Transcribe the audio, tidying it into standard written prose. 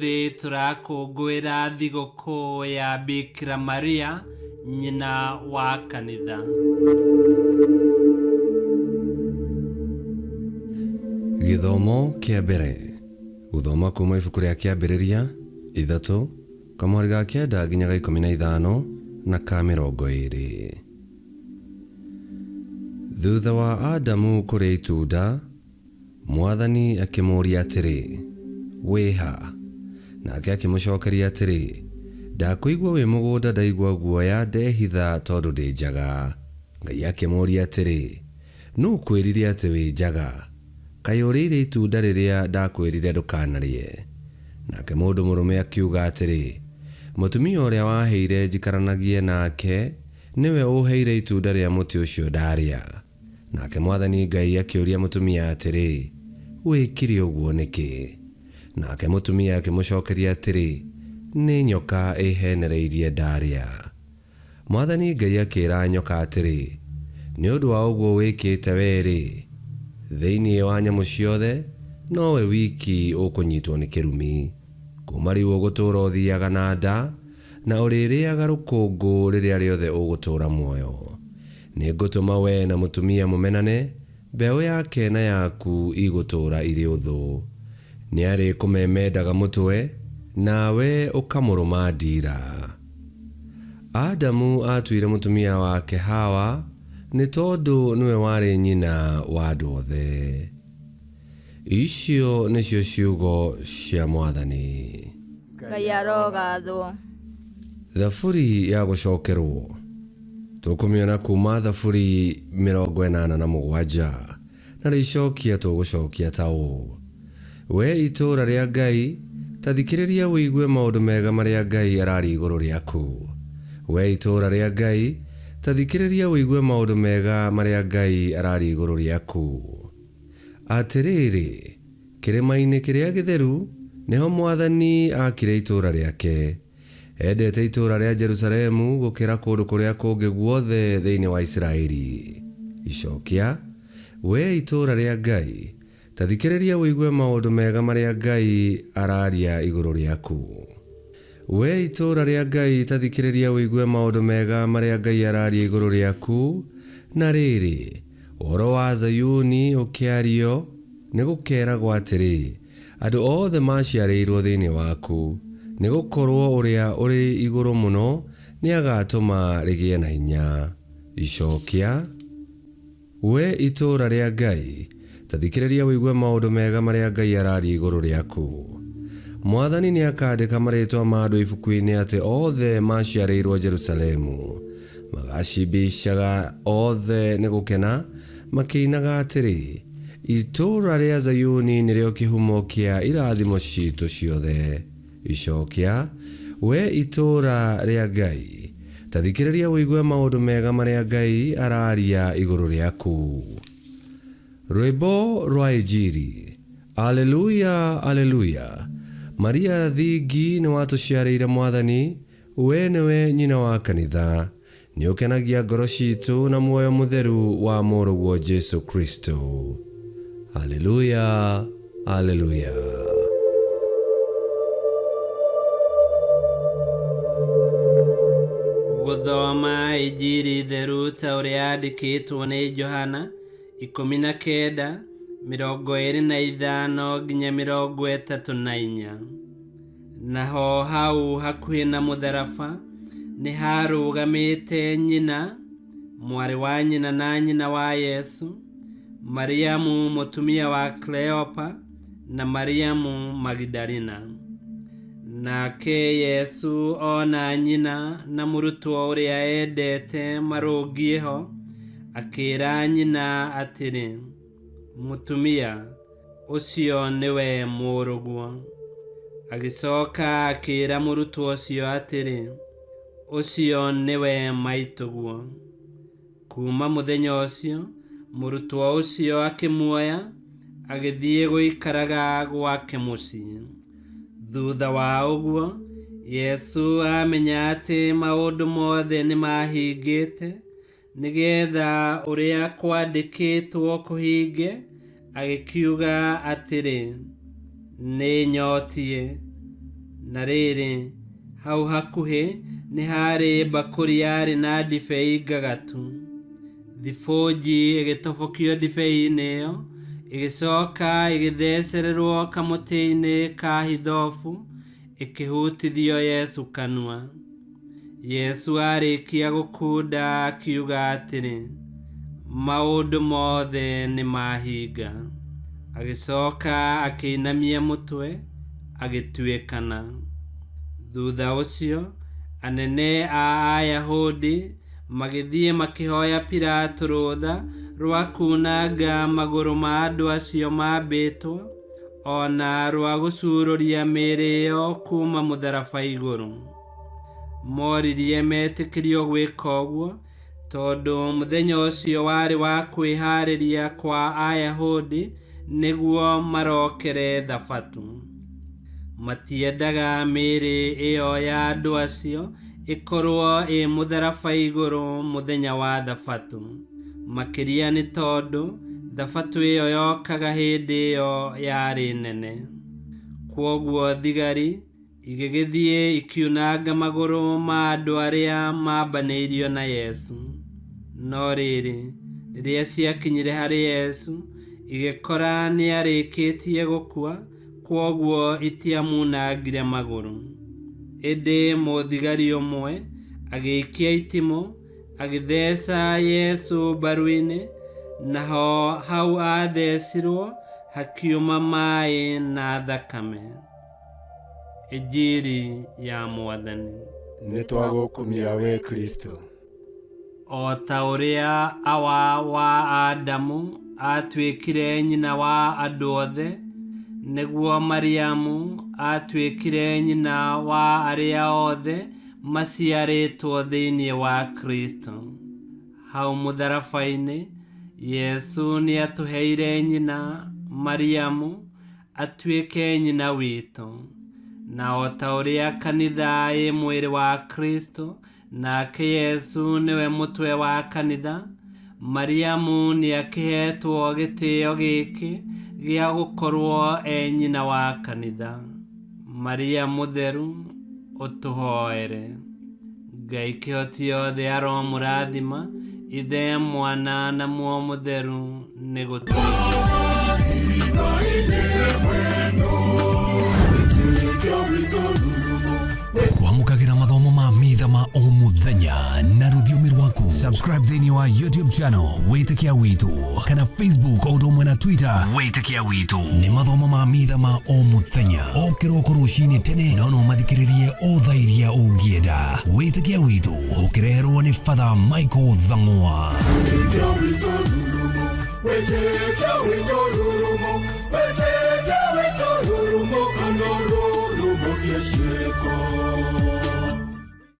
Ũmũthĩ tũrakũngũĩra thigũkũ ya Bikira Maria, nyina wa kanitha. Gĩthomo kĩa mbere. Gũthoma kuma ibuku rĩa Kĩambĩrĩria 3, kamũhari ga 9 nginya ga 15 na ka 20. Thutha wa Adamu kũrĩa itunda, Mwathani akĩmũũria atĩrĩ, Wĩ ha? Nake akĩmũcokeria atĩrĩ, Ndakũigua wĩ mũgũnda ndaigua guoya ndehitha tondũ ndĩ njaga. Ngai akĩmũũria atĩrĩ, Nũ ũkwĩrire atĩ wĩ njaga? Kaĩ ũrĩire itunda rĩrĩa ndakwĩrire ndũkanarĩe? Nake mũndũ mũrũme akiuga atĩrĩ, Mũtumia ũrĩa waheire njikaranagie nake nĩwe ũũheire itunda rĩa mũtĩ ũcio ndarĩa. Nake Mwathani Ngai akĩũria mũtumia atĩrĩ, Wĩkire ũguo nĩkĩ? Nake mũtumia akĩmũcokeria atĩrĩ, Nĩ nyoka ĩĩheenereirie ndarĩa. Mwathani Ngai akĩĩra nyoka atĩrĩ, Nĩ ũndũ wa ũguo wĩkĩte wee-rĩ, thĩinĩ wa nyamũ ciothe nowe wiki ũkũnyitwo nĩ kĩrumi. Kuuma rĩu ũgũtũũra ũthiaga na nda, na ũrĩrĩaga rũkũngũ rĩrĩa rĩothe ũgũtũũra muoyo. Nĩngũtũma wee na mũtumia mũmenane, mbeũ yake na yaku igũtũũra irĩ ũthũ. Nĩarĩkũmemendaga mũtwe, nawe ũkamũrũma ndiira. Adamu aatuire mũtumia wake Hawa nĩ tondũ nĩwe warĩ nyina wa andũ othe. Icio nĩcio ciugo cia Mwathani. Ngai arogathwo. Thaburi ya gũcokerwo. Tũkũmĩona kuma Thaburi 87, na rĩicokia tũgũcokia ta ũũ: Wee itũũra rĩa Ngai, ta thikĩrĩria ũigue maũndũ mega marĩa Ngai araria igũrũ rĩaku. Wee itũũra rĩa Ngai, ta thikĩrĩria ũigue maũndũ mega marĩa Ngai araria igũrũ rĩaku. Atĩrĩrĩ, kĩrĩma-inĩ kĩrĩa gĩtheru nĩho Mwathani aakire itũũra rĩake. Endete itũũra rĩa Jerusalemu gũkĩra kũndũ kũrĩa kũngĩ guothe thĩinĩ wa Isiraeli. Icokia, Wee itũũra rĩa Ngai, ta thikĩrĩria ũigue maũndũ mega marĩa Ngai araria igũrũ rĩaku. Wee itũũra rĩa Ngai, ta thikĩrĩria ũigue maũndũ mega marĩa Ngai araria igũrũ rĩaku. Na rĩrĩ, Ũhoro wa Zayuni ũkĩario, nĩgũkeeragwo atĩrĩ, Andũ othe maaciarĩirwo thĩinĩ waku, nĩgũkorwo Ũrĩa-ũrĩ-Igũrũ-Mũno nĩagatũma rĩgĩe na hinya. Icookia. Wee itũũra rĩa Ngai, ta thikĩrĩria ũigue maũndũ mega marĩa Ngai araaria igũrũ rĩaku. Mwathani nĩakandĩka marĩĩtwa ma andũ ibuku-inĩ atĩ othe maaciarĩirwo Jerusalemu. Magaacimbicaga othe nĩ gũkena, makĩinaga atĩrĩ, Itũũra rĩa Zayuni nĩrĩo kĩhumo kĩa irathimo ciitũ ciothe. Icokia, Wee itũũra rĩa Ngai, ta thikĩrĩria ũigue maũndũ mega marĩa Ngai araaria igũrũ rĩaku. Rwĩmbo rwa Injiri. Aleluya, Aleluya! Maria thingi nĩwatũciarĩire Mwathani, Wee nĩwe nyina wa kanitha. Nĩũkenagia ngoro ciitũ na muoyo mũtheru wa Mũrũguo Jesu Kristo. Aleluya, Aleluya. Gũthoma Injiri theru ta ũrĩa yandĩkĩtwo nĩ Johana 19, 25 nginya 34. Naho hau hakuhĩ na mũtharaba nĩ haarũgamĩte nyina, mwarĩ wa nyina na nyina wa Yesu, Mariamu mũtumia wa Kleopa, na Mariamu Magidalina. Nake Yesu ona nyina na mũrutwo ũrĩa endete marũngiĩ ho, akĩĩra nyina atĩrĩ, Mũtumia, ũcio nĩwe mũrũguo. Agĩcoka akĩĩra mũrutwo ũcio atĩrĩ, Ũcio nĩwe maitũguo. Kuuma mũthenya ũcio, mũrutwo ũcio akĩmuoya, agĩthiĩ gũikaraga gwake mũciĩ. Thutha wa ũguo, Yesu amenya atĩ maũndũ mothe nĩ mahingĩte, Nĩgeetha ũrĩa kwandĩkĩtwo kũhinge, agĩkiuga atĩrĩ, Nĩnyootiĩ. Na rĩrĩ, hau hakuhĩ nĩ haarĩ mbakũri yarĩ na ndibei ngagatu. Thibũnji ĩgĩtobokio ndibei-inĩ ĩyo, ĩgĩcoka ĩgĩthecererwo kamũtĩ-inĩ ka hithobu, ĩkĩhutithio Yesu kanua. Yesu arĩkia gũkunda akiuga atĩrĩ, maũndũ mothe nĩ mahinga. Agĩcoka akĩinamia mũtwe, agĩtuĩkana. Thutha ũcio, anene a Ayahudi magĩthiĩ makĩhoya Pilato rũtha rwa kunanga magũrũ ma andũ acio maambĩtwo, o na rwa gũcuurũria mĩĩrĩ ĩyo kuuma mũtharaba igũrũ. Moririe metĩkĩrio gwĩka ũguo tondũ mũthenya ũcio warĩ wa kwĩhaarĩria kwa Ayahudi nĩguo marokere Thabatũ. Matiendaga mĩĩrĩ ĩyo ya andũ acio ĩkorwo ĩ mũtharaba igũrũ mũthenya wa Thabatũ, makĩria nĩ tondũ Thabatũ ĩyo yokaga hĩndĩ ĩyo yarĩ nene. Kwoguo thigari igĩgĩthiĩ ikiunanga magũrũ ma andũ arĩa maambanĩirio na Yesu. No rĩrĩ, rĩrĩa ciakinyire harĩ Yesu, igĩkora nĩarĩkĩtie gũkua, kwoguo itiamunangire magũrũ. Ĩndĩ mũthigari ũmwe agĩikia itimũ, agĩtheca Yesu mbaru-inĩ, naho hau athecirwo hakiuma maĩ na thakame. Injiri ya Mwathani. Nĩ twagũkumia we Kristo. O ta ũrĩa Awa wa Adamu atuĩkire nyina wa andũ othe, nĩguo Mariamu atuĩkire nyina wa arĩa othe maciarĩtwo thĩinĩ wa Kristo. Hau mũtharaba-inĩ, Yesu nĩatũheire nyina Mariamu atuĩke nyina witũ. Na o ta ũrĩa kanitha ĩ mwĩrĩ wa Kristo, nake Yesu nĩwe mũtwe wa kanitha, Mariamu nĩakĩhetwo gĩtĩo gĩkĩ gĩa gũkorwo e nyina wa kanitha. Maria mũtheru, ũtũhoere. Ngai kĩhoti yothe aromũrathima, Ithe, Mwana na Muoyo Mũtheru, nĩ gũtuĩke. Kwamũkagĩra mathomo ma mitha ma o mũthenya na rũthiomi rwaku. Subscribe thĩinĩ wa YouTube channel Wĩtĩkia Witũ kana Facebook o ũndũ ũmwe na Twitter Wĩtĩkia Witũ. Nĩ mathomo ma mitha ma o mũthenya o kĩroko rũcinĩ tene, no no mathikĩrĩrie o thaa iria ũngĩenda. Wĩtĩkia Witũ ũkĩreherwo nĩ Father Michael Thang'wa. Wĩtĩkia witũ rurumo, wĩtĩkia witũ rurumo.